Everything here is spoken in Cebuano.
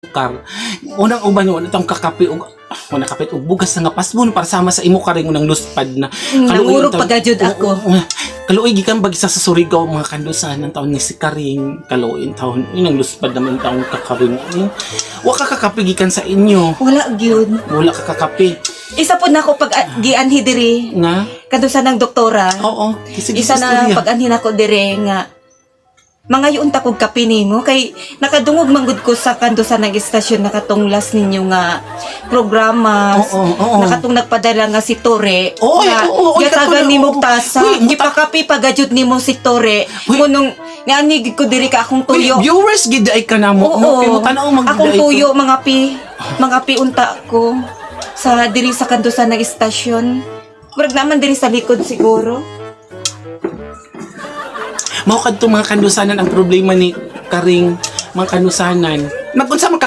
Asukar. Unang uban wala tong kakape og wala kapit og bugas nga pasmon para sama sa imo karing unang luspad na. Nangurog taon- pagajud ako. Oo. Kaluoy gikan bag sa Surigao, mga kandusan ng taon ni si Karing. Kaluoy taon inang luspad naman taon ka, Karing. Wa ka kakape gikan sa inyo? Wala gyud. Wala ka kakape? Isa po na ako pag gianhi diri Nga? kadto sa nang doktora. Oo. Kasi Isa na pag-anhi nako dire nga mangayoon ta kog kape nimo kay nakadungog manggod ko sa kandusan ng istasyon na katong last ninyo nga programa. Oo, oo. Nakatong nagpadala nga si Tore Oy, nga oo, oy, gatagan kato na, nimo oo. tasa. Uy, Gipakape pagajud nimo si Tore Uy. ngunong niani gid ko diri ka akong tuyo. Viewers gid ay ka na mo. Oo. Mo tanaw mag Akong tuyo, mga pi unta ko sa diri sa kandusan ng istasyon. Murag naman diri sa likod siguro. Mao kadto, mga kandusanan, ang problema ni Karing, mga kandusanan. Nagunsa man